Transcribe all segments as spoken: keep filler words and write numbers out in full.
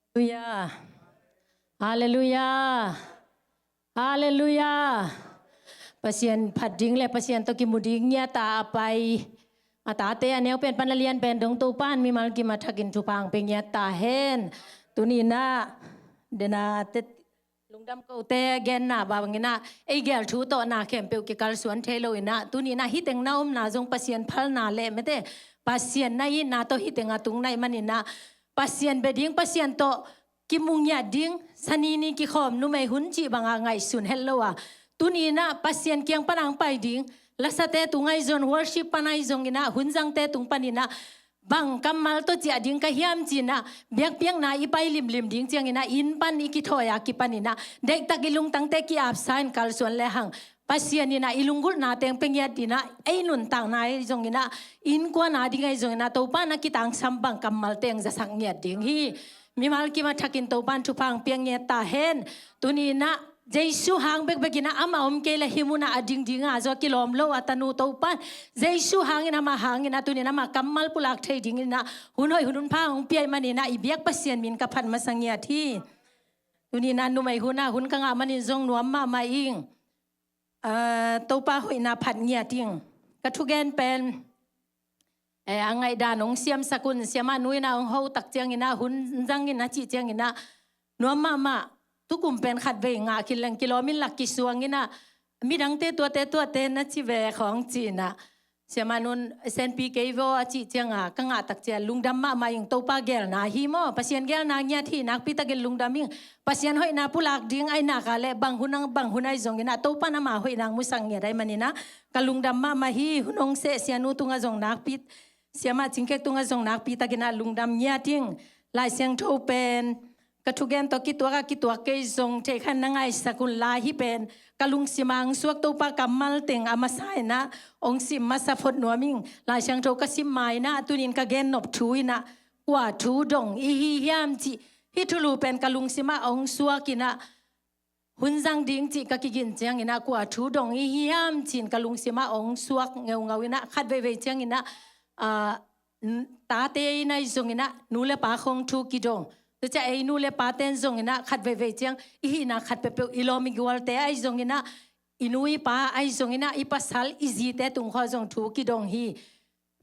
Halleluiah. Halleluiah. Halleluiah. Pasian phat ding le Pasian tawh kimu ding ngiat a pai a tate a neu pen pan a lian pen dong Topa'n mimal kim a thakin thupha hong pia ngiat ta hen. Tuni-in ah dena te lungdam kote genna bangin ah ei gel thu tawh na khempeuh kikalsuan thei lo-in ah tuni-in ah hih teng na omna zong Pasian phalna le mete Pasian na itna tawh hih teng a tung na hih manin ah Pasian bia ding, Pasian tawh kimu ngiat ding, sanini kikhawm numei hun cih banga ngaihsun het lo a, tuni-in ah Pasian kiang pan hong pai ding, lasate tung ahi zong, worship pan ahi zongin ah, hunzangte tung panin ah bang kammal tawh ciah ding ka hiam ci-in ah biakpiakna i pai limlim ding ciangin ah inn pan i kithawi a kipanin ah deihtak i lungtangte ki-apsa in kalsuan le hang Pasian in ah i lunggulhna teng pia ngiat in ah ei nuntakna ahi zongin ah innkuan a ding ahi zongin ah Topa na kitangsam bang kammal teng zasak ngiat ding hi. Mimal kim a thakin Topa'n thupha hong pia ngiat ta hen. Tuni-in ah Jesu hang bekbek in ah amah om kei le hih munah a dingding a zaw kilawm lo a tanu Topa'n Jesu hangin amah hangin ah tuni-in amah kammal pulak thei dingin ah hun hoih hun pha hong pia ahih manin ah i biak Pasian min ka phat masa ngiat hi. Tuni-in ah numei hun ah hun ka ngah manin zong nuam mahmah ing. Ah, Topa hoihna phat ngiat ing. Ka thugen pen eh, a ngaihdan hong siamsak un, siamah nu in ah hong ho tak ciangin ah hun zangin a cih ciangin ah nuam mahmah, tukum pen khatvei ngah khin leng kilawm in lak kisuangin ah midangte tuate tuate na ci ve khawng ci-in ah siamah nu'n senpi kei vaw a cih cianga ka ngah tak ciang lungdam mahmah ing. Topa gelna hi maw, Pasian gelna ngiat hi nakpi takin lungdam ing. Pasian hoihna pulak ding ahi nak a le bang hun ah bang hun ahi zongin ah Topa'n ama hoihna hong musak ngiat ahih manin ah ka lungdam mahmah hi. Hun hong seh sianu tungah zong nakpi, siamah Cing Khek tungah zong nakpi takin ah lungdam ngiat ing. Lai Siangtho pen ka thugen tawh kituak a kituak kei zong theih khat na ngaisak un la, hih pen ka lungsim ah hong suak Topa kammal teng a masa in ah hong sim masa phot nuam ing. Lai Siangtho ka sim ma-in ah tuni-in ka gennop thu in ah kua thu dong i hi hiam cih hih thulu pen ka lungsim ah hong suak in ah hun zang ding cih ka kigin ciangin ah kua thu dong i hi hiam ci-in ka lungsim ah hong suak ngeungau in ah khat veivei ciangin ah, ah, n-, tate in ahi zongin ah nu le pa khawng thu kidong. Tua ciang ei nu le pate'n zongin ah khat veivei ciang i hihna khat peuhpeuh i lawm i gualte ahi zongin ah i nu i pa ahi zongin ah i pasal i zite tung khawng zong thu kidong hi.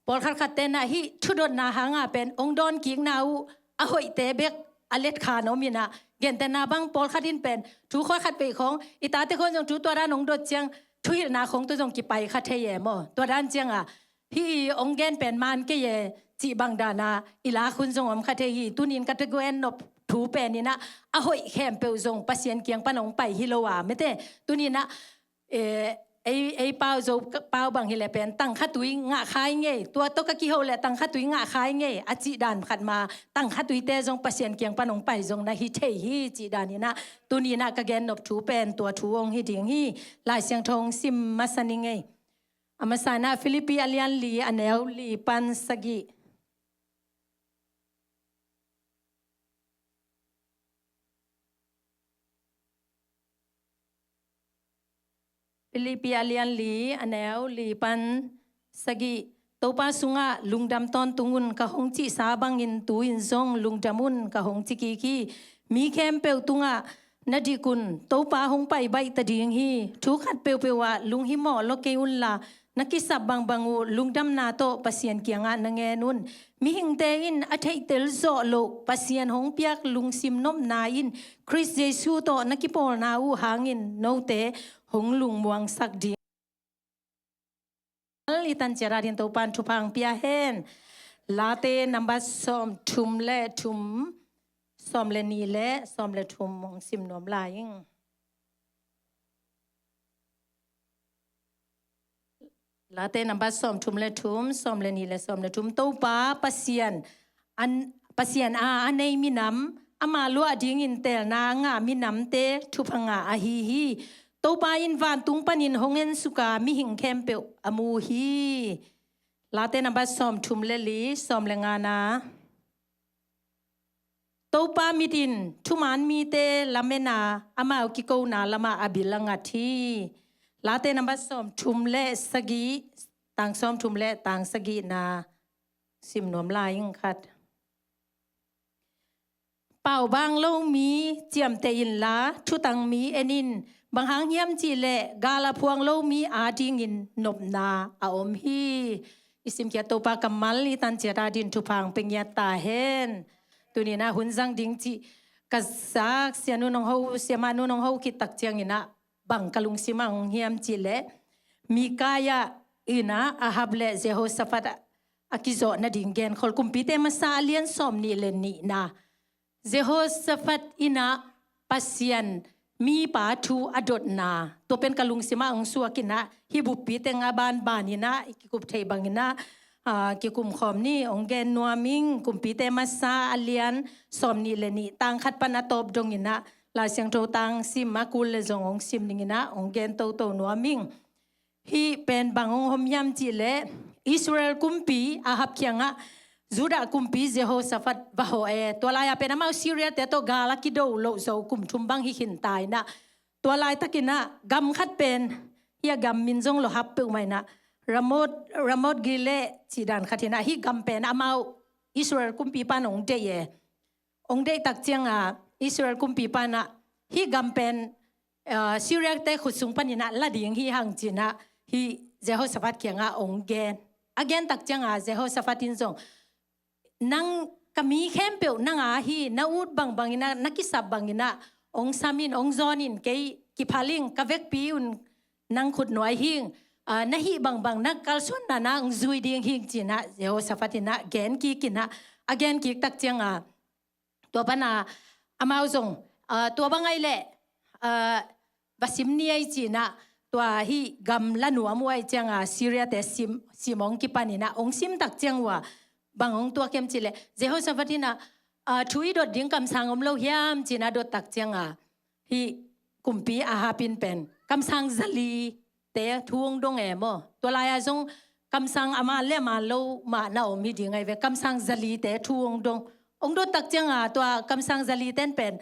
Pawlkhat khatte'n ah hih thudotna hanga pen hong dawnkikna uh a hoihte bek a letkhan om in ah, gentehna bang pawlkhat in pen thu khawng khat vei khawng i tate khawng zong thu tua dan hong dot ciang thuhilhna khawng tawh zong kipai kha thei e maw. Tua dan cianga hih hong gen pen man kei e cih bang dana i lak hun zong om kha thei hi. Tuni-in ka thugen nop thu pen in ah a hoih khempeuh zong Pasian kiang pan hong pai hi lo a mete. Tuni-in ah eh, ei, ei pau Zo pau bang hi le pen tangkha tui ngah kha ing ei, tua tawh ka kiho le tangkha tui ngah kha ing ei a cih dan khat ma, tangkha tuite zong Pasian kiang pan hong pai zong na hi thei hi cih dan in ah tuni-in ah ka gennop thu pen tua thu hong hi ding hi. Lai Siangtho hong sim masa ning ei. A masa in ah Filipi a lian li a neu li pan sagih. Filipi a lian li a neu li pan sagih. Topa sungah lungdam tawntung un, ka hong cihsa bangin tu-in zong lungdam un, ka hong ci kik hi. Mi khempeuh tungah na dik un, Topa hong pai baih ta ding hi. Thu khat peuhpeuh ah lunghimawh lua kei unla, na kisap bangbang uh lungdamna tawh Pasian kiangah na ngen un. Mihingte in a theihtel zawh loh Pasian hong piak lungsim nopna in Khrist Jesu tawh na kipawlna uh hangin note hong lungmuangsak ding. I tan ciat a dingin Topa'n thupha hong pia hen. Late nambat sawmthum le thum, sawm le nih le sawm le thum hong sim nuam lai ing. Late nambat sawmthum le thum, sawm le nih le sawm le thum. Topa Pasian, an, Pasian a a nei minam, ama luah dingin teelna a ngah minamte thupha ngah ahi hi. Topa in vantung panin hong ensuka mihing khempeuh a mu hi. Late nambat sawmthum le li, sawm le ngana. Topa mit in thuman mite lamena amau kikona lamah a bil a ngat hi. Late nambat sawmthum le sagih, tang sawmthum le tang sagihna sim nuam lai ing khat. Paubaang lo mi ciamteh inla, thutang mi en in. Bang hang hiam cihleh gal a phuang lo mi adingin nopna a om hi. I simkhiat Topa kammal i tanciat adin thupha hong pia ngiat ta hen. Tuni-in ah hun zang ding cih ka zak, Sia Nu Nong Ho, Siamah Nu Nong Ho khit tak ciangin ah bang ka lungsim ah hong hiam cihleh, Mikaia in ah Ahab le Jehoshaphat a kizawh nading genkhol, Kumpite Masa a lian sawmnih le nihna. Jehoshaphat in ah Pasian mipa thu a dotna, tua pen ka lungsim ah hong suak in ah, hih buppi teng a banban in ah i kikup theih bangin ah, ah, kikum khawm ni. Hong gen nuam ing. Kumpite Masa a lian sawmnih le nih, tang khat pan a tawp dongin ah, Lai Siangtho tang sim a kul le zong hong sim dingin ah hong gen toto nuam ing. Hih pen bang hong om hiam cihleh, Israel kumpi Ahab kiangah Judah kumpi Jehoshaphat va hawh e. Tua lai-ah pen amau Syria-te tawh gal a kido loh zo kum thum bang hi khin ta in ah, tua laitakin ah gam khat pen, hih a gam min zong lawhap peuhmah in ah, Ramoth, Ramoth Gilead cih dan khat in ah, hih gam pen amau Israel kumpipa in hong deih e. Hong deih tak ciangah Israel kumpipa in ah, hih gam pen, ah, Syria-te khut sung panin ah la ding hi hang ci-in ah, hih Jehoshaphat kiangah hong gen. A gen tak ciangah Jehoshaphat in zong, nang, ka mi khempeuh nang a hi, na ut bangbang in ah, na kisap bangin ah hong sam in, hong zawn in, kei kiphal ing, ka vekpi un nang khut nuai hi ing, ah, na hih bangbang na kalsuanna na hong zui ding hi ing ci-in ah Jehoshaphat in ah gen kik in ah, a gen kik tak ciangah, tua pan ah amau zong, ah, tua bang ahih leh, ah, va sim ni ei ci-in ah, tua hih gam la nuam uh ahih ciangah Syria-te sim, sim hong kipan in ah, hong sim tak ciang uh ah bang hong tuak hiam cihleh, Jehoshaphat in ah, ah, thu i dot ding kamsang om lo hiam ci-in ah dot tak ciangah, hih kumpi Ahab in pen kamsang zalite thu hong dong e maw. Tua lai-ah zong kamsang a man le a man lo mah na om hi ding ahi ve. Kamsang zalite thu hong dong. Hong dot tak ciangah tua kamsang zalite'n pen,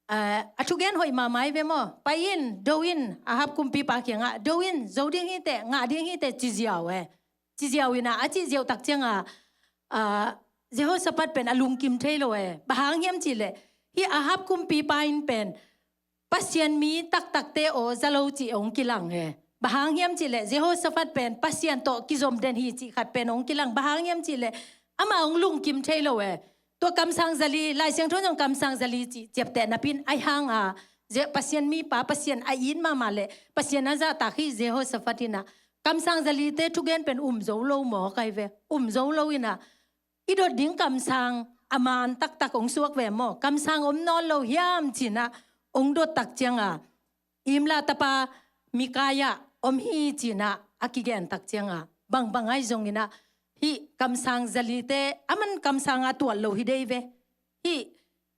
ah, a thugen hoih mahmah ahi ve maw. Pai in, do in, Ahab kumpipa kiangah, do in, zo ding hi teh, ngah ding hi teh, ci ziau e. Ci ziau in ah, a cih ziau tak ciangah, ah, Jehoshaphat pen a lungkim thei lo e. Bang hang hiam cihleh, hih Ahab kumpipa in pen Pasian mi taktakte aw za lo cih hong kilang e. Bang hang hiam cihleh, Jehoshaphat pen Pasian tawh kizom den hi cih khat pen hong kilang. Bang hang hiam cihleh, amah hong lungkim thei lo e. Tua kamsang zali, Lai Siangtho in zong kamsang zali cih ciapteh napi-in, ahih hang a, Je-, Pasian mipa, Pasian a it mahmah le Pasian a zahtak hih Jehoshaphat in ah, kamsang zalite thugen pen um zo lo mawk ahi ve. Um zo lo in ah, i dot ding kamsang a man taktak hong suak ve maw. Kamsang om nawn lo hiam ci-in ah hong dot tak ciangah, Imla tapa Mikaia om hi ci-in ah a kigen tak ciangah, bangbang ahi zongin ah, hih kamsang zalite, aman kamsang a tuat lo hi dei ve. Hih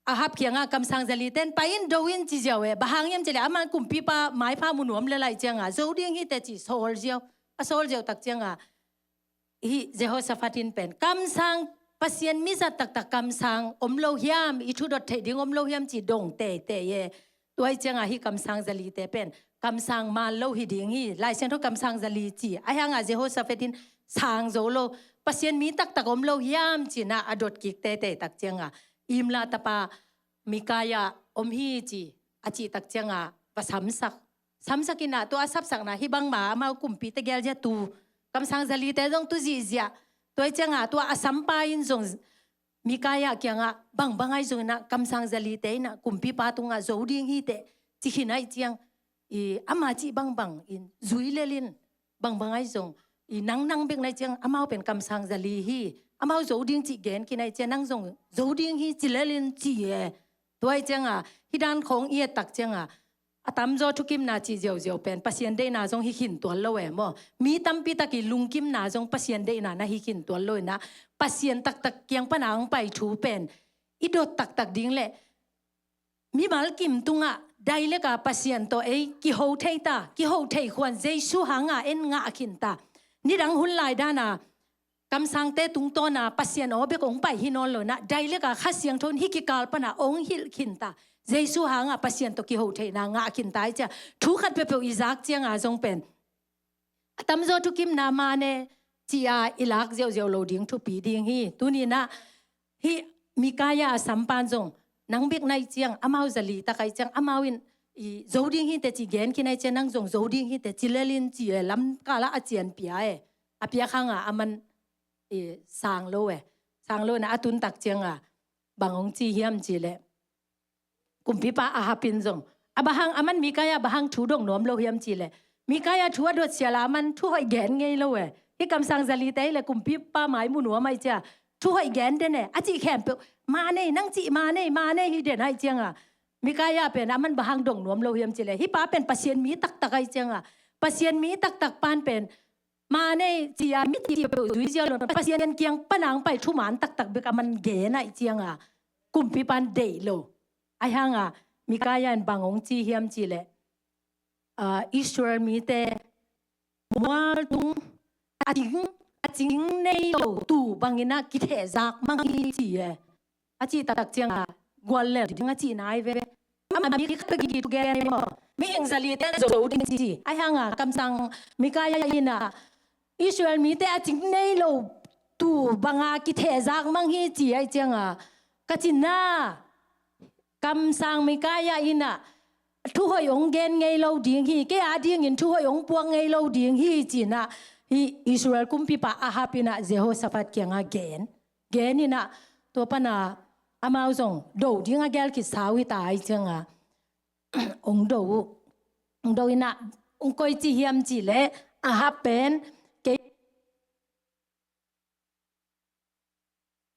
Ahab kiangah kamsang zalite'n pai in, do in, ci ziau e. Bang hang hiam cihleh, aman kumpipa maipha mu nuam le lai ciangah, zo ding hi teh ci sawl ziau. A sawl ziau tak ciangah, hih Jehoshaphat in pen, kamsang, Pasian mizat taktak kamsang om lo hiam, i thudot theih ding om lo hiam ci dong teitei e. Tua ahih ciangah hih kamsang zalite pen kamsang man lo hi ding hi. Lai Siangtho kamsang zali ci. Ahih hangah Jehoshaphat in sang zo lo, Pasian mi taktak om lo hiam ci-in ah a dot kik teitei tak ciangah, Imla tapa Mikaia om hi ci, a cih tak ciangah va samsak. Samsak in ah, tua a sapsakna, hih bangmah amau kumpi tegel zia tu, kamsang zalite zong tu zihziah. Tua ahih ciangah tua a sampa in zong Mikaia kiangah, bangbang ahi zongin ah kamsang zalite in ah kumpipa tungah zo ding hi teh, ci khin ahih ciang, i, ama cih bangbang in zui lel in, bangbang ahi zong, i, nang, nang bek na hih ciang, amau pen kamsang zali hi, amau zo ding cih gen khin ahih ciang, nang zong zo ding hi, ci lel in, ci e. Tua ahih ciangah, hih dan khawng i et tak ciangah, a tamzaw thukimna cih ziauziau pen Pasian deihna zong hi khin tuan lo e maw. Mi tampi tak i lungkimna zong Pasian deihna na hi khin tuan lo in ah, Pasian taktak kiang pan a hong pai thu pen i dot taktak ding leh, mimal kim tungah dailek a Pasian tawh ei kiho thei ta, kiho thei khuan Jesu hanga en ngah khin ta. Nidang hun lai dan a kamsangte tungtawn a Pasian aw bek hong pai hi nawn lo in ah, dailek a Kha Siangtho in hih kikal pan a hong hilh khin ta. Jesu hanga Pasian tawh kiho theihna ngah khin ta ahih ciang, thu khat peuhpeuh i zak ciangah zong pen, a tamzaw thukimna man e, ci-a i lak ziauziau lo ding thupi ding hi. Tuni in ah, hih Mikaia a sampan zong, nang bek na ih ciang, amau zali tak a ih ciang, amau in i zo ding hi teh ci gen khin a ih ciang, nang zong zo ding hi teh ci lel in ci e, lamkal ah a cian pia e. A piak hang a aman i sang lo e. Sang lo in a tun tak ciang a bang hong ci hiam cih leh, kumpipa Ahab in zong, a bang hang aman Mikaia bang hang thu dong nuam lo hiam cih leh, Mikaia thu a dot sia la aman thu hoih gen ngei lo e. Hih kamsang zalite hi leh kumpipa mai mu nuam a ih ciang thu hoih gen den e. A cih khempeuh, ma nei, nang cih ma nei, ma nei hi den a ih ciang a, Mikaia pen aman bang hang dong nuam lo hiam cih leh, hih pa pen Pasian mi taktak a ih ciang a, Pasian mi taktak pan pen ma nei ci a, mi cih peuh zui ziau lo, Pasian kiang pan a hong pai thuman taktak bek aman gen a ih ciang a, kumpipa in deih lo. Ahi hang a Mikaia in bang hong ci hiam cih leh, ah, Israel mite mual tung, a cing, a cing nei lo tuu bangin a kithehzak mang hi ci e. A cih tak ciang a gual lel ding a cihna hi ve. Ama mi khat ka gigi thugen hi maw, mihing zalite zo ding ci. Ahi hang a kamsang Mikaia in a, Israel mite a cing nei lo tuu bang a kithehzak mang hi ci a ih ciang a, ka cihna, kamsang Mikaia in a thu hoih hong gen ngei lo ding hi, kei a dingin thu hoih hong puak ngei lo ding hi ci in a, hih Israel kumpipa Ahab in a Jehoshaphat kiang a gen. Gen in a, tua pan a amau zong do ding a gel khit sau hi ta a ih ciang a, hong do uh. Hong do in a, hong koici hiam cih leh, Ahab pen, kei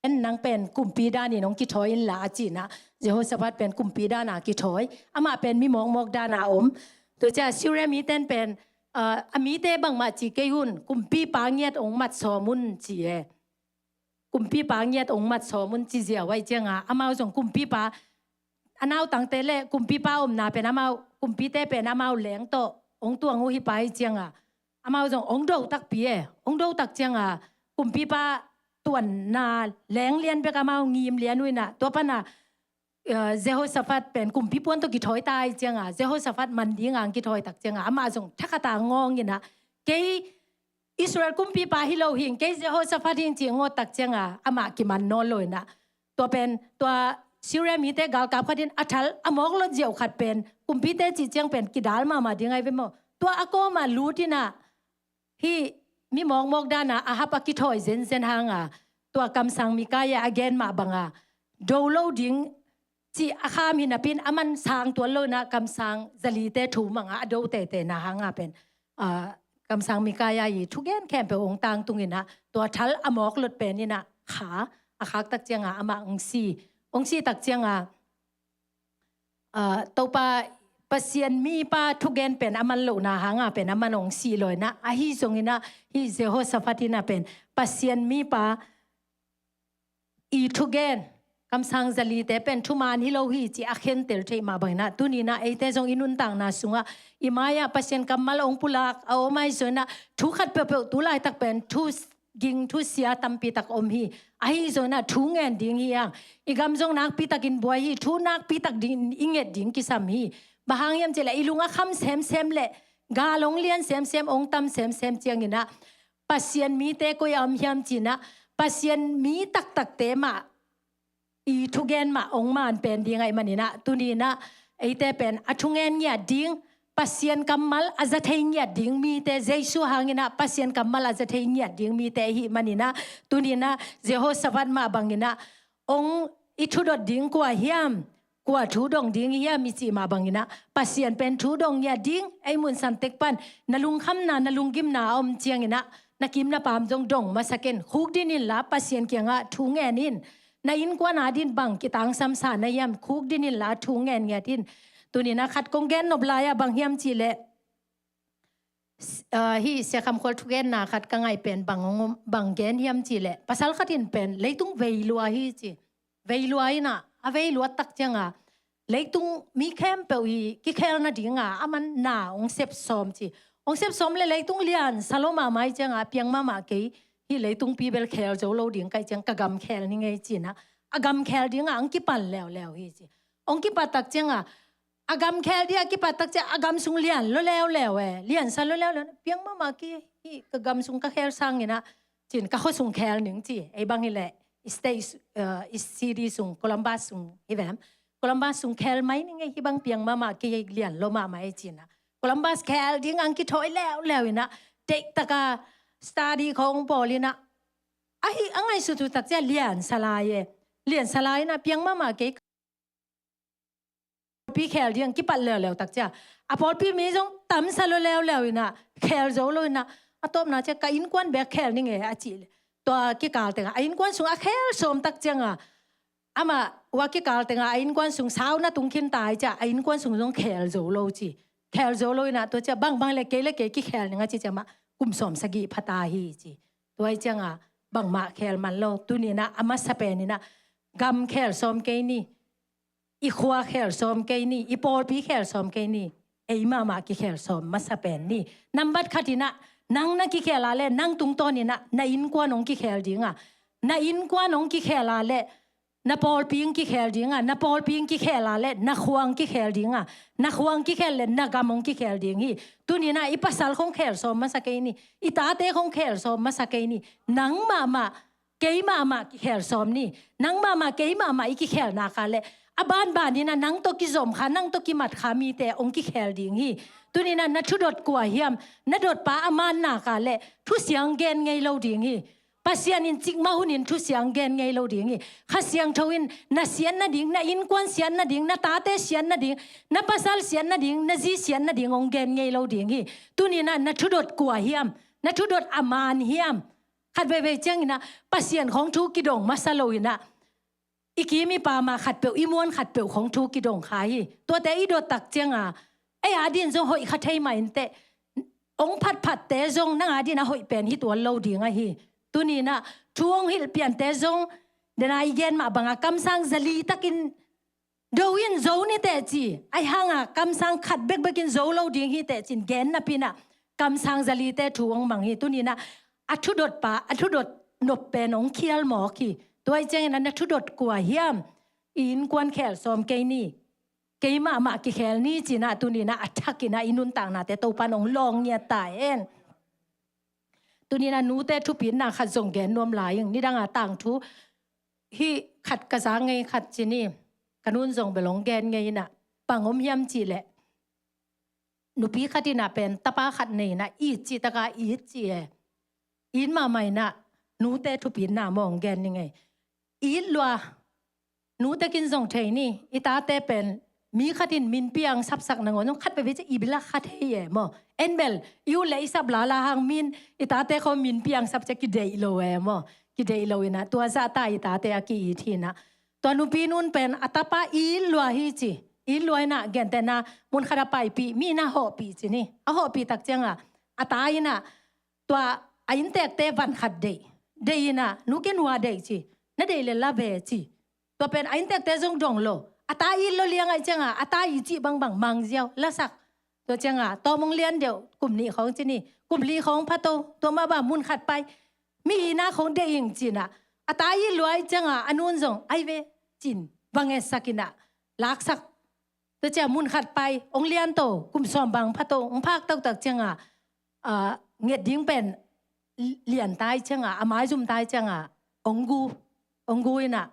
pen, nang pen kumpi dan in hong kithawi inla a ci in a, Jehoshaphat pen kumpi dan a kithawi, amah pen mi mawkmawk dan a om. Tua ciang Syria mite in pen, ah, a mite bangmah ci kei un, kumpipa ngiat hong mat sawm un ci e. Kumpipa ngiat hong mat sawm un ci ziau a ih ciang a, amau zong kumpipa, a nautangte leh kumpipa omna pen amau, kumpite pen amau leng tawh hong tuang uh hi pah a ih ciang a, amau zong hong do takpi e. Hong do tak ciang a, kumpipa tuanna leng lian bek amau ngim lian uh in a, tua pan a, eh, Jehoshaphat pen kumpi puan tawh kithawi ta a ih ciang a, Jehoshaphat man ding a hong kithawi tak ciang a, amah zong thakhat a ngawng in a, kei Israel kumpipa hi lo hing, kei Jehoshaphat hing ci hong awt tak ciang a, amah kiman nawn lo in a, tua pen, tua Syria mite galkap khat in a thal a mawk lot ziau khat pen, kumpite cih ciang pen kidal mahmah ding ahi ve maw. Tua a kawm a lut in a, hih mi mawkmawk dan a Ahab a kithawi zenzen hang a, tua kamsang Mikaia a gen mah bang a, do lo ding cih a kham hi napi in, aman sang tuan lo in a, kamsang zalite thu mang a a do teitei na hang a pen, ah, kamsang Mikaia i thugen khempeuh hong tangtung in a, tua thal a mawk lot pen in a kha, a khak tak ciang a amah hong si. Hong si tak ciang a, ah, Topa Pasian mipa thugen pen a man lohna hang a pen aman hong si lo in a, ahi zong in a, hih Jehoshaphat in a pen Pasian mipa i thugen, kamsang zalite pen thuman hi lo hi cih a khentel theih mah bang in a, tuni in a eite zong i nuntakna sungah i mai-ah Pasian kammal hong pulak a om ahi zong in a, thu khat peuhpeuh tu laitak pen thu ging thusia tampi tak om hi. Ahi zong in a thu ngen ding hi hang. I gam zong nakpi takin buai hi, thu nakpi tak ding i nget ding kisam hi. Bang hang hiam cih leh i lung a kham semsem leh gal hong lian semsem, hong tam semsem ciang in a, Pasian mite koi a om hiam ci in a, Pasian mi taktakte mah i thugen mah hong man pen ding ahih man in a, tuni in a eite pen a thungen ngiat ding, Pasian kammal a za thei ngiat ding mite, Jesu hang in a Pasian kammal a za thei ngiat ding mite ahih man in a, tuni in a Jehoshaphat mah bang in a, hong i thudot ding kua hiam, kua thu dong ding hiam i cih mah bang in a, Pasian pen thu dong ngiat ding, ei mun san tek pan na lungkhamna, na lunggimna a om ciang in a, na kim na pam zong dong masa ken, khukdin inla Pasian kiangah thu ngen in. Na innkuan adingin bang kitangsam sa na hiam, khukdin inla thu ngen ngiat in. Tuni in a khat kong gen nop lai-ah bang hiam cih leh, s-, ah, hih Sia Kham Khual thugenna khat ka ngaih pen bang hong om, bang gen hiam cih leh, pasal khat in pen leitung vei lua hi ci. Vei lua in a, a vei luat tak ciang a, leitung mi khempeuh i kikhel nading a, aman na hong sep sawm ci. Hong sep sawm leh leitung lian sa lo mahmah ahih ciang a, piang mahmah kei, hih leitungpi bel khel zo lo ding ka hih ciang, ka gam khel ning ei ci in a, a gam khel ding a hong kipan leuleu hi ci. Hong kipat tak ciang a, a gam khel ding a kipat tak ciang a, a gam sung lian lua leuleu e, lian sa lua leuleu. Piang mahmah kei, hih ka gam sung ka khel sang in a, ci in ka khua sung khel ning ci. Ei bang hi leh, i state, eh, i city sung, Columbus sung hi vem. Columbus sung khel mai ning ei, hih bang piang mahmah kei, lian lo mahmah ei ci-in ah. Columbus khel ding ang kithawi leuleu in ah, deihtaka study khawng bawl in ah. Ahi a ngaihsut uh tak ciang liansa lai e. Liansa lai in ah piang mahmah kei. Pawlpi khel ding ang kipat leuleu tak ciang a pawlpi mi zong tamsa lo leuleu in ah, khel zo lo in ah, a tawpna ciang ka innkuan bek khel ning e a cih leh, tua kikal tengah a innkuan sung a khel sawm tak ciang a, amah ua kikal tengah a innkuan sung sauna tung khin ta hi ciang a innkuan sung zong khel zo lo ci. Khel zo lo in ah tua ciang bangbang le kei le kei kikhel ning a ci ciang mah kum sawm sagih pha ta hi ci. Tua hi ciang a bangmah khel man lo. Tuni in ah a masa pen in ah gam khel sawm kei ni. I khua khel sawm kei ni, i pawlpi khel sawm kei ni, ei mahmah kikhel sawm masa pen ni. Nambat khat in ah, nang na kikhel a leh, nang tungtawn in ah, na innkuan hong kikhel ding a. Na innkuan hong kikhel a leh, na pawlpi hong kikhel ding a. Na pawlpi hong kikhel a leh, na khua hong kikhel ding a. Na khua hong kikhel leh, na gam hong kikhel ding hi. Tuni in ah, i pasal khong khel sawm masa kei ni. I tate khong khel sawm masa kei ni. Nang mahmah, kei mahmah kikhel sawm ni. Nang mahmah, kei mahmah i kikhel nak a leh, a banban in ah nang tawh kizom kha, nang tawh kimat kha mite hong kikhel ding hi. Tuni in ah na thudot kua hiam, na dotpa a man nak a leh, thusiang gen ngei lo ding hi. Pasian in cikmah hunin thusiang gen ngei lo ding hi. Kha Siangtho in na siat nading, na innkuan siat nading, na tate siat nading, na pasal siat nading, na zi siat nading hong gen ngei lo ding hi. Tuni in ah na thudot kua hiam, na thudot a man hiam, khat veivei ciang in ah, Pasian khawng thu kidong masa lo in ah, i kim i pam a khatpeuh, i muan khatpeuh khawng thu kidong kha hi. Tuate i dot tak ciang a, ei a din zong hoih kha thei mah inteh, hong phatphatte zong nang a din a hoih pen hi tuan lo ding ahi. Tuni in ah, thu hong hilh piante zong, den a i gen mah bang a kamsang zali takin do in zo ni teh ci, ahi hang a kamsang khat bekbek in zo lo ding hi teh ci-in gen napi in ah, kamsang zalite thu hong mang hi. Tuni in ah, a thudotpa, a thudot nop pen hong khial mawk hi. Tua hi ciang in ah na thudot kua hiam, i innkuan khel sawm kei ni. Kei mahmah kikhel ni ci-in ah, tuni in ah a thak in ah i nuntaknate Topa'n hong lawng ngiat ta hen. Tuni in ah nute thupitna khat zong gen nuam lai ing. Nidang a tangthu hih khat ka za ngei khat ci ni, ka nu'n zong bel hong gen ngei in ah, bang om hiam cih leh, nupi khat in ah pen tapa khat nei in ah, it cih tak a it ci e. It mahmah in ah, nute thupitna maw hong gen ni ngei. It lua, nu tekin zong thei ni, i tate pen mi khat in min piang sapsak nangawn zong khat veivei ciang i bil a kha thei e maw. En bel, i ut le i sap lala hang min, i tate khawng min piang sap ciang kideih lo e maw. Kideih lo in ah, tua zahta i tate a ki-it hi in ah. Tua nupi nu'n pen a tapa it lua hi ci. It lua in ah, gentehna mun khat a paipih, mi in ah hawhpih ci ni. A hawhpih tak ciang a, a ta in ah, tua a inntekte van khat deih. Deih in ah, nu, ken hua deih ci. Na deih leh la ve ci. Tua pen a inntekte zong dong lo. A ta it lo liang ahih ciang a, a ta it cih bangbang mang ziau, lasak. Tua ciang a, tawm hong lian deuh, kum nih khawng ci ni. Kum li khawng pha to, tua mah bang mun khat pai. Mi itna khawng deih ing ci in ah, a ta it lua ahih ciang a, a nu'n zong, ai ve, ci-in va ngetsak in ah, laksak. Tua ciang mun khat pai, hong lian to, kum sawm bang pha to, hong phak taktak ciang a, a, nget ding pen lian ta ahih ciang a, a maizum ta ahih ciang a, hong gu, hong gu in ah,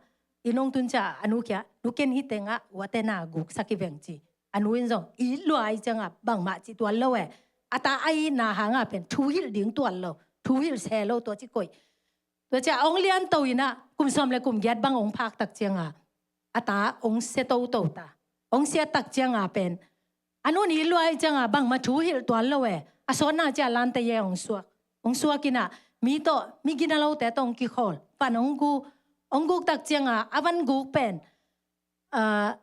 inn hong tun ciang a, a nu kiang, nu, ken hih teng ah, uate na guksak hi veng ci. A nu in zong, it lua ahih ciang a, bangmah ci tuan lo e. A ta a itna hang a pen, thu hilh ding tuan lo, thu hilh se lo, tua ci koih. Tua ciang hong lian to in ah, kum sawm le kum giat bang hong phak tak ciang a, a ta hong sia toto ta. Hong sia tak ciang a pen, a nu'n it lua ahih ciang a, bangmah thu hilh tuan lo e. A sawtna ciang a lante ye hong suak. Hong suak in ah, mi tawh, mi gina lote tawh hong kikhawl. Van hong guk, hong guk tak ciang a, a van guk pen, ah,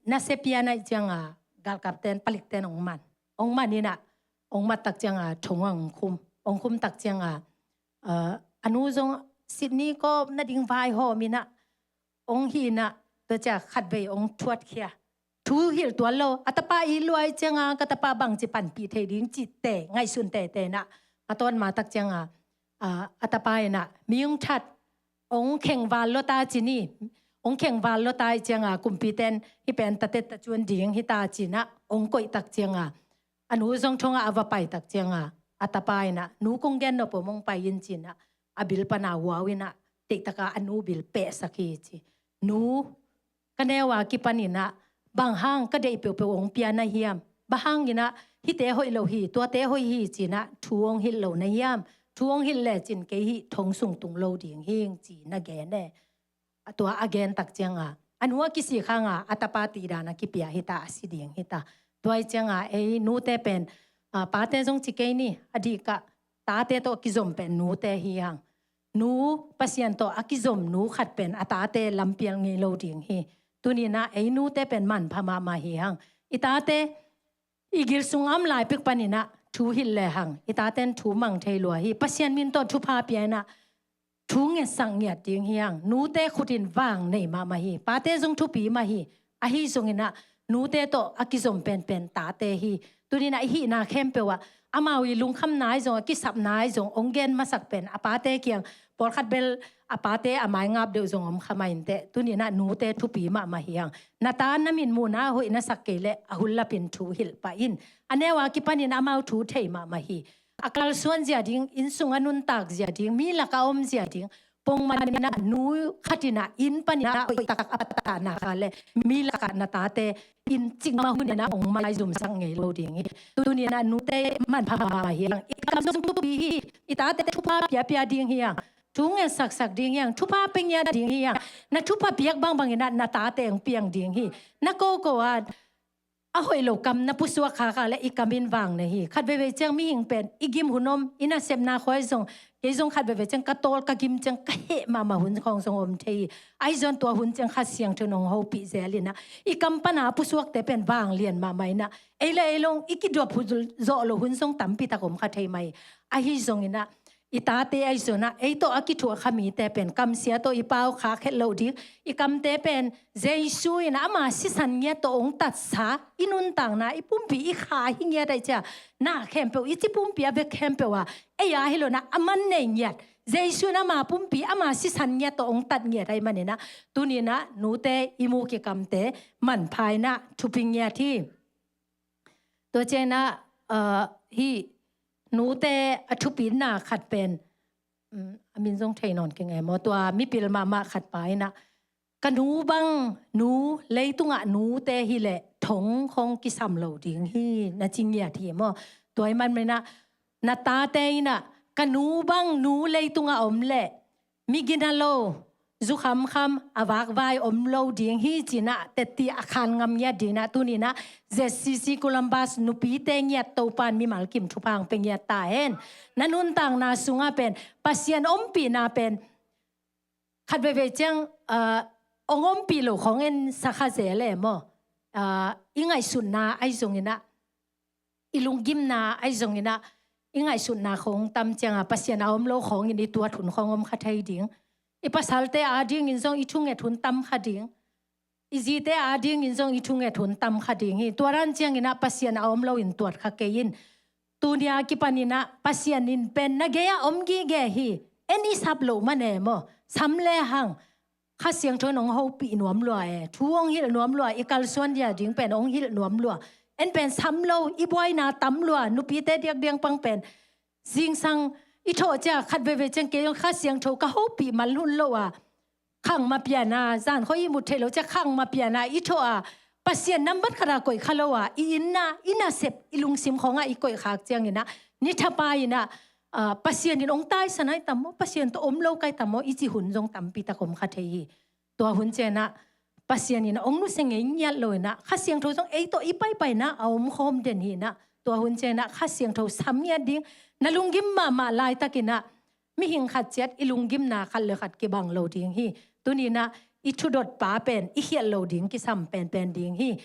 nasia pian ahih ciang a, galkapte'n, palikte'n hong man. Hong man in ah, hong mat tak ciang a, thong ah hong khum. Hong khum tak ciang a, ah, a nu zong Sydney kawp nading vaihawm in ah, hong hi in ah, tua ciang khatvei hong thuatkhia. Thu hilh tuan lo, a tapa it lua ahih ciang a, ka tapa bangci panpih thei ding cihte, ngaihsun teitei in ah, a tawn ma tak ciang a, a, a tapa in ah, mi hong that, hong khengval lua ta ci ni, hong khengval lua ta ahih ciang a, kumpite'n, hih pen tate tacuan ding hi ta ci in ah, hong koih tak ciang a, a nu zong thong ah a va pai tak ciang a, a tapa in ah, nu, kong gen nop om, hong pai in ci in ah, a bil pan a huau in ah, deihtak a a nu bil pehsak hi ci. Nu, ka neu a kipaninah bang hang ka deih peuhpeuh hong pia na hiam? Bang hanginah hihte hoih lo hi, tuate hoih hi cinah thu hong hilh lo na hiam? Thu hong hilh lecin kei hih thong sung tung lo ding hing ci na gen e. Tua a gen tak cianga a nu a kisik hanga a tapa tidan a kipia hita, a si ding hita. Tua hi cianga ei nute pen, a, pate zong ci kei ni, a dikah tate tawh a kizom pen nute hi hang. Nu, Pasian tawh a kizom nu khat pen a tate lampial ngei lo ding hi. Tuninah ei nute pen manpha mahmah hi hang. I tate i gil sung a om lai pek paninah thu hilh lehang i taten thu mang thei lua hi. Pasian min tawh thupha pia inah thu ngetsak ngiat ding hi hang. Nute khutin vang nei mahmah hi. Pate zong thupi mah hi. Ahi zonginah nute tawh a kizom penpen tate hi. Tuninah i hihna khempeuh ah amau i lungkhamna ahi zong, a kisapna ahi zong hong gen masak pen a pate kiang, pawlkhat bel a pate a maingap deuh zong om kha mah inteh. Tuninah nute thupi mahmah hi hang. Na ta na mitmuhna a hoih na sak kei leh a hun lapin thu hilh pah in. A neu a kipanin amau thu thei mahmah hi. A kalsuan zia ding, inn sung a nuntak zia ding, mi laka om zia ding, pongmaninah nu khatinah inn paninah hoihtak a patahna kha le mi lakah na tate inn cikmah huninah hong maizumsak ngei lo ding hi. Tuninah nute manpha mahmah hi hang. I kam zong thupi hi. I tate thupha piapia ding hi hang. Thu ngetsaksak ding hi hang. Thupha pia ngiat ding hi hang. Na thupha piak bangbanginah na tate hong piang ding hi. Na koko a a hoih lo kam na pusuak khakha le i kam in vang na hi. Khat veivei ciang mihing pen i gim hun om, i nasepna khuai zong, kei zong khat veivei ciang ka tawl ka gim ciang ka heh mahmah hun khawng zong om thei hi. Ahi zong tua hun ciang Kha Siangtho in hong hopih zel inah i kam pana pusuakte pen vanglian mahmah inah ei le ei long i kidop hun zawh lo hun zong tampi tak om kha thei mah hi. Ahi zonginah i tate ahi zonah ei tawh a kithuah kha mite pen kamsia tawh i pau khak het loh ding. I kamte pen Jesu in ama sisan ngiat tawh hong tatsa i nuntakna, i pumpi i kha hi ngiat ahi cia. Na khempeuh, i ci pumpi a vek khempeuh a ei a hi lonah a man nei ngiat, Jesu in ama pumpi ama sisan ngiat tawh hong tat ngiat ahi maninah tuninah nute i muk i kamte manpha inah thupi ngiat hi. Tua cianah, ah, hih nute a thupina khat pen, um, a min zong thei nawn keng e maw, tua mipil mahmah khat pa inah ka nu bang nu leitungah nute hileh thong khawng kisam lo ding hi na ci ngiat hi maw. Tua hi manminah na tate inah ka nu bang nu leitungah om leh mi gina lo, zu khamkham, a vakvai om lo ding hi cinah tetti a khan ngam ngiat dinah tuninah Z C C Columbus nupite ngiat Topan mimal kim thupha hong pia ngiat ta hen. Na nuntakna sungah pen Pasian ompihna pen khat veivei ciang, ah, hong ompih lo khawng en sakha zel e maw. Ah, i ngaihsutna ahi zonginah i lunggimna ahi zonginah i ngaihsutna khawng tam cianga Pasian a om lo khawngin i tuat hun khawng om kha thei ding. I pasalte a dingin zong i thunget hun tam kha ding. I zite a dingin zong i thunget hun tam kha ding hi. Tua dan cianginah Pasian a om loin tuat kha kei in. Tunia kipaninah Pasian in pen na gei-ah om gige hi. En i sap loh man e maw. Sam lehang Kha Siangtho in hong hopih nuam lua e, thu hong hilh nuam lua, i kalsuan dia ding pen hong hilh nuam lua. En pen sam lo, i buaina tam lua, nupite diakdiang pang pen zingsang i thawh cia khat veivei ciang kei zong Kha Siangtho ka hopih mal hun lo a, khang mapiana, zan khaw i mut theih lo cia khang mapiana i thawh a, Pasian nambat khata koih kha lo a, i inna, i nasep, i lungsim khawngah i koih khak cianginah ni thapa inah, ah, Pasian in hong taisan ai tam maw, Pasian tawh om lo kai tam maw, i ci hun zong tampi tak om kha thei hi. Tua hun cianah Pasian inah hong nusia ngei ngiat lo inah Kha Siangtho zong ei tawh i paipaina a om khawm den hi inah tua hun cianah Kha Siangtho sam ngiat ding. Na lunggim mahmah laitakinah mihing khat ciat i lunggimna khat le khat kibang lo ding hi. Tuninah i thudot pa pen i khialh lo ding kisam penpen ding hi.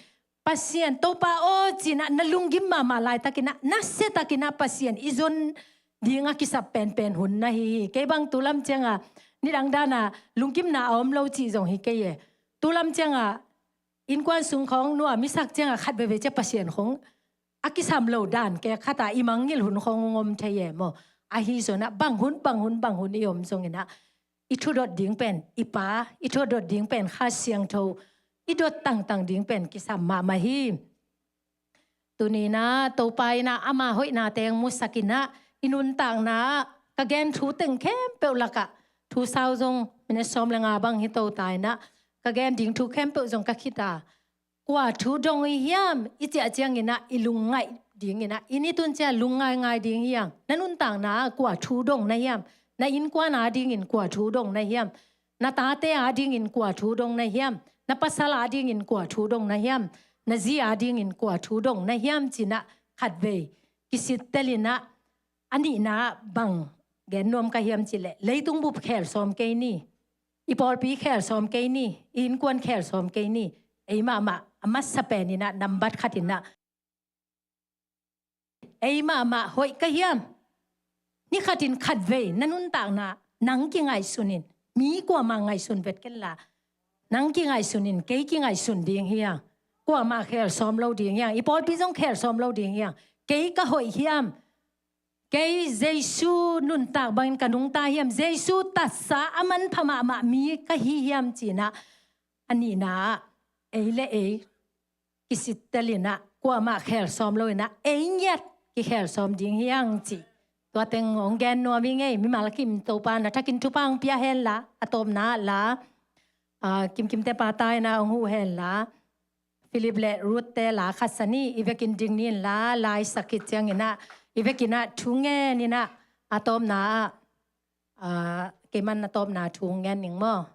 Pasian Topa aw cinah na lunggim mahmah laitakinah nasiatakinah Pasian i zon dinga kisap penpen hun na hi hi. Kei bang tulam cianga nidang dana lunggimna a om lo cih zong hi kei e. Tulam cianga innkuan sung khawng nuam i sak cianga khat veivei cia Pasian khawng a kisam lo dan kei khata i mangngilh hun khawng hong om thei e maw. Ahi zonah bang hun, bang hun, bang hun i om zonginah i thudot ding pen i Pa, i thudot ding pen Kha Siangtho, i dot tangtang ding pen kisam mahmah hi. Tuninah Topa inah ama hoihna teng musakinah i nuntakna ka gen thu teng khempeuh lakah thu sau zong minute sawm le nga bang hi to ta inah ka gen ding thu khempeuh zong ka khit a, kua thu dong i hiam i ciah cianginah i lungngaih dinginah i ni tun ciah lungngaingai ding hiang. Na nuntakna ah kua thu dong na hiam? Na innkuan adingin kua thu dong na hiam? Na tate adingin kua thu dong na hiam? Na pasal adingin kua thu dong na hiam? Na zi adingin kua thu dong na hiam cinah khatvei kisittelinah a nihna ah bang gen nuam ka hiam cileh, leitung bup khel sawm kei ni. I pawlpi khel sawm kei ni. I innkuan khel sawm kei ni. Ei mahmah a masa peninah nambat khatinah ei mahmah hoih ka hiam? Ni khatin khatvei na nuntakna nang kingaihsunin, mi kuamah ngaihsun vet kenla, nang kingaihsunin, kei kingaihsun ding hiang. Kuamah khel sawm lo ding hiang. I pawlpi zong khel sawm lo ding hiang. Kei ka hoih hiam? Kei Jesu nuntak bangin ka nungta hiam? Jesu tatsa a manpha mahmah mi ka hi hiam cinah a nihna ah ei le ei kisittelinah kuamah khel sawm loinah ei ngiat kikhel sawm ding hiang ci. Tua teng hong gen nuam i ngei. Mimal kim Topa na thakin thupha hong pia henla, a tawpna ah la, ah, kimkimte pata inah hong huh henla, Philip le Ruth te la khat sa ni. I vekin ding ni inla, la i sak khit cianginah i vekinah thu ngeninah a tawpna ah, ah, keiman a tawpna thu ngen ning maw?